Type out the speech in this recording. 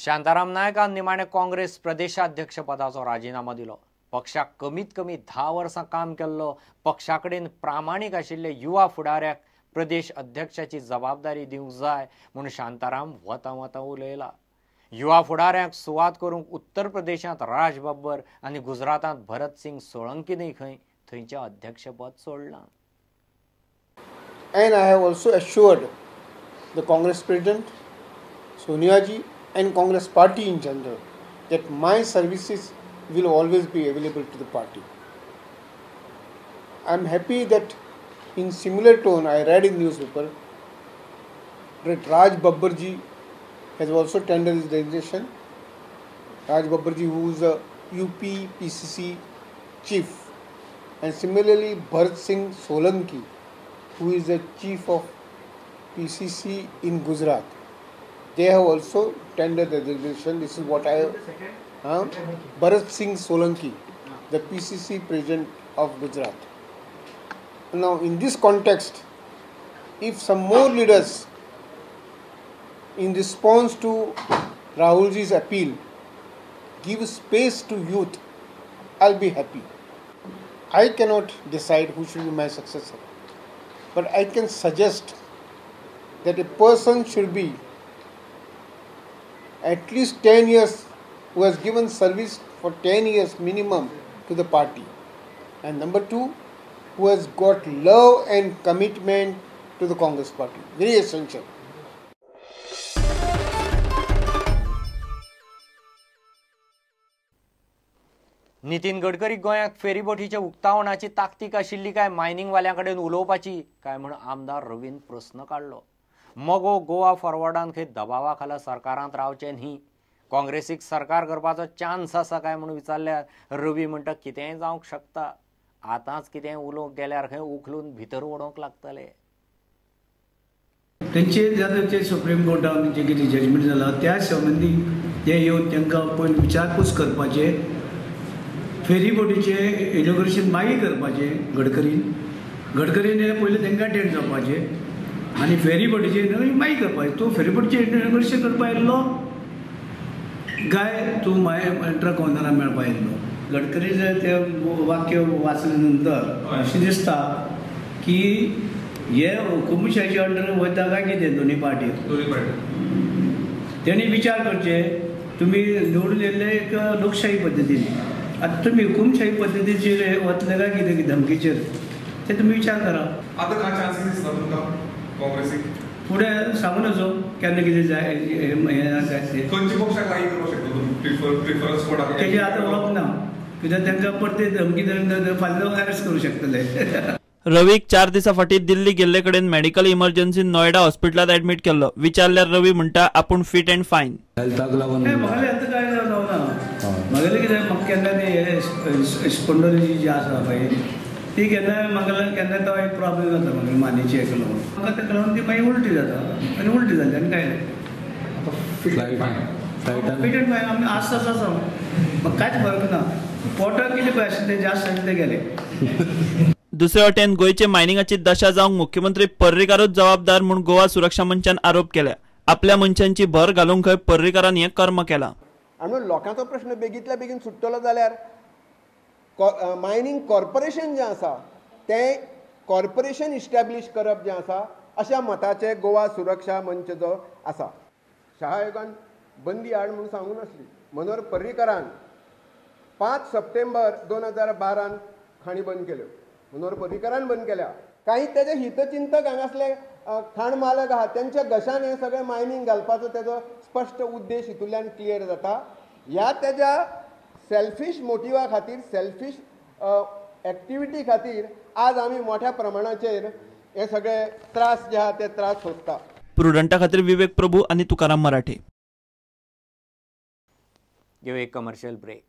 शांताराम नायकान निमाणे काँग्रेस प्रदेशाध्यक्षपदाचो राजिनामो दिलो. पक्षाक कमीत कमी 10 वर्सां काम केल्लो, पक्षा कडेन प्रामाणीक आशिल्ले युवा फुडाऱ्याक प्रदेश अध्यक्षाची जबाबदारी दिवंक जाय म्हूण शांताराम वता वता उलयला. युवा फुडाऱ्यांक सुवात करूंक उत्तर प्रदेशांत राज बब्बर आनी गुजरातांत भरत सिंग सोळंकीनय खंय थंयचें अध्यक्षपद सोडलां. And I have also assured the Congress President, Sonia ji and Congress party in general that my services will always be available to the party. I am happy that in similar tone I read in newspaper that Raj Babbar ji has also tendered his resignation. Raj Babbar ji, who is a UP PCC chief, and similarly Bharat Singh Solanki, who is the chief of PCC in Gujarat, they have also tendered the resignation. This is what I have. Bharat Singh Solanki, the PCC president of Gujarat. Now, in this context, if some more leaders, in response to Rahulji's appeal, give space to youth, I'll be happy. I cannot decide who should be my successor, but I can suggest that a person should be at least 10 years, who has given service for 10 years minimum to the party, and number 2, who has got love and commitment to the Congress party. Very essential. Nitin Gadkari गोंयांत फेरीबोटीच्या उक्तावणाची ताकतीक आशिल्ली काय मायनिंगवाल्यां कडेन उलोवपाची काय म्हूण आमदार रवीन प्रस्न काडलो. मगो गोवा फॉरवर्डान खंय दबावा खाला सरकारांत रावचें न्ही, काँग्रेसीक सरकार करपाचो चान्स आसा काय म्हूण विचारल्यार रवी म्हणटा कितेंय जावंक शकता, आतांच कितेंय उलोवंक गेल्यार खंय उखलून भितर उडोवंक लागतले. तेंचे जाता सुप्रीम कोर्टान जें कितें जजमेंट जाला त्या संबंदी ते येवन तांकां पयलीं विचारपूस करपाचें, फेरीबोटीचें इनॉग्रेशन मागीर करपाचें, गडकरीन पयलीं तांकां अटेंड जावपाचें आनी फेरीबोटीचें इनॉग्रेशन मागीर करपाचें. तूं फेरीबोटीचें इनॉग्रेशन करपा येयल्लो काय तूं मागीर ट्रक ओनरा मेळपा येयल्लो? गडकरीचें तें वाक्य वाचले नंतर अशें दिसता की हे हुकुमशाहीचे अंडर वयता काय कितें दोनी पार्टी तेणी विचार करचे. तुमी निवडून येयल्ले एक लोकशाही पद्दतीन, आतां तुमी हुकुमशाही पद्दतीचेर वतले काय कितें धमकीचेर ते तुमी विचार करा. आतां काय चान्सीस दिसता तुमकां काँग्रेसीक? फुडें सांगू नजो केन्ना कितें जाय हें खंयच्या पक्षाक लागीं करूंक शकता तुमी प्रिफरन्स कोणाक? तेजें आतां उलोवप ना कित्याक तांकां परते धमकी दिवन फाल्यां अरेस्ट करूं शकतले. रवीक 4 दिसां फाटीं दिल्ली गेल्ले कडेन मेडिकल इमर्जन्सीन नोएडा हॉस्पिटलांत ऍडमीट केल्लो. विचारल्यार रवी म्हणटा आपूण फिट अँड फायन. हेल्थाक लागून म्हागेलें हेल्थ काय जावना, म्हागेलें कितें म्हाका केन्ना ती स्पोंडोलॉजी जी आसा पळय ती केन्ना म्हाका केन्ना तो एक प्रॉब्लेम जाता म्हागे मानेची हेका लागून, म्हाका ताका लागून ती मागीर उल्टी जाता आनी उल्टी जाली आनी कांय ना. फिट अँड फायन आमी आसा आसा, म्हाका कांयच फरक ना. पोटाक कितें पळय आशिल्लें तें जास्त आशिल्लें तें गेलें. दुसरे वटेन गोंयचे मायनिंगाची दशा जावंक मुख्यमंत्री पर्रीकारूच जबाबदार म्हूण गोवा सुरक्षा मंचान आरोप केल्या. आपल्या मनशांची भर घालूंक खंय पर्रीकारान हें कर्म केलां. आनी लोकांचो प्रश्न बेगींतल्या बेगीन सुट्टलो जाल्यार मायनिंग कॉर्पोरेशन जें आसा तें कॉर्पोरेशन इस्टॅब्लीश करप जें आसा अशा मताचें गोवा सुरक्षा मंच जो आसा. शाहा आयोगान बंदी हाड म्हणून सांगूं नासली. मनोहर पर्रीकरान 5 सप्टेंबर 2012 खाणी बंद केल्यो, मनोहर पर्रीकरान बंद केल्या. काही तेजे हितचिंतक हांगासले खाण मालक आहा तेंच्या घशान हें सगळें मायनींग घालपाचो तेजो स्पश्ट उद्देश हितूंतल्यान क्लियर जाता. ह्या तेज्या सेल्फीश मोटिवा खातीर, सेल्फीश एक्टिविटी खातीर आज आमी मोठ्या प्रमाणाचेर हे सगळे त्रास जे आहा ते त्रास सोंसता. प्रुडंटा खातीर विवेक प्रभू आनी तुकाराम मराठे. घेवया एक कमर्शियल ब्रेक.